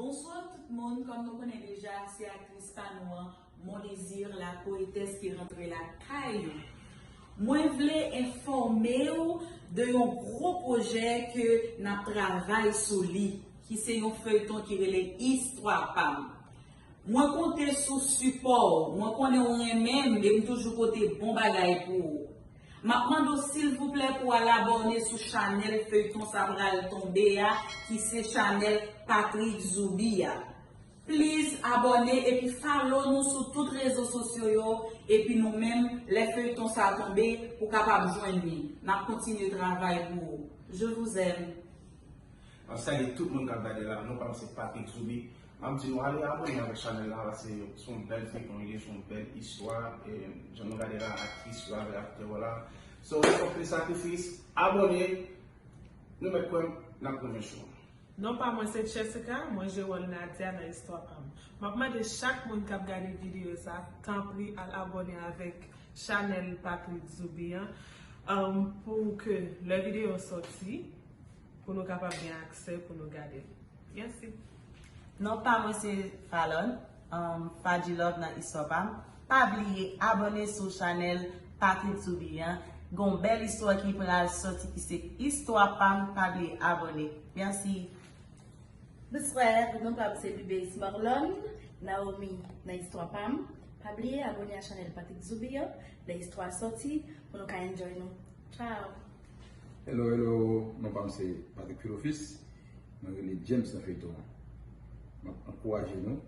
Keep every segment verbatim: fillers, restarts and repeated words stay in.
Bonswa tout moun, kòm nou konnen deja, se aktris pa nou an, Mon Désir, la poétesse ki rantre lakay ou. Mwen vle enfòme w de yon gwo pwojè ke n ap travay sou li, ki se yon feyton ki rele Istwa Pa M. Mwen konte sou sipò w, mwen konnen w renmen m e m toujou pote bon bagay pou ou. M ap mande w silvouplè pou w al abòne sou chanèl feyton sa pral tonbe a, ki se chanèl Patrick Zoubi a. Please abòne epi follow nou sou tout rezo sosyo yo, epi nou menm, lè feyton sa tonbe, ou kapab jwenn li. N ap kontinye travay pou ou. Je vous aime. M ap salye tout moun k ap gade la, non pa m se Patrick Zoubi. M ap di nou ale abòne avèk chanèl la, paske se yon bèl feyton li ye, se yon bèl istwa, e jan nou gade la, aktris yo avèk aktè yo la. So, fòk fè sakrifis, abòne, nou mèt kwè m, n ap goumen cho. Non pa mwen se Jessica, mwen jwe wòl Nadia nan istwa pa m. M ap mande chak moun k ap gade videyo sa, tanpri al abòne avèk chanèl Patrick Zoubi an, um, pou ke lè videyo sòti, pou nou kapab gen aksè pou nou gade l. Mèsi. Non pa mwen se Falon, um, Fadji Love nan istwa pa m. Pa bliye abòne sou chanèl Patrick Zoubi an. Gon bèl istwa ki pral sòti ki se istwa pa m, pa bliye abòne. Mèsi. Bonswa, non pa m se Bibeis Marlon, Naomi nan istwa pa m. Pa bliye abòne a chanèl Patrick Zoubi an, lè istwa sòti, pou nou ka enjoy nou. Ciao. Hello, hello, non pa m se Patrick Philofis, mwen rele James nan feyton an. M ap ankouraje nou,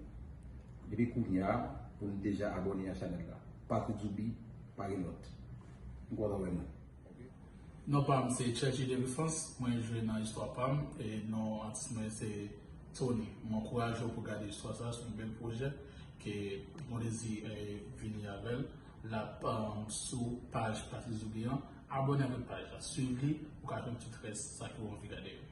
depi kounye a, pou nou deja abòne a chanèl la. Patrick Zoubi, pa gen lòt. M kontan wè nou. Non pa m se Churchy Delifrance, mwen jwe nan istwa pa m, e non atis mwen se Tony. Mwen ankouraje w pou gade istwa sa, se yon bèl pwojè ke Mon Désir vini avè l. L ap sou paj Patrick Zoubi an. Abòne avèk paj la, swiv li, ou ka jwenn tout rès sa ke w anvi gade yo.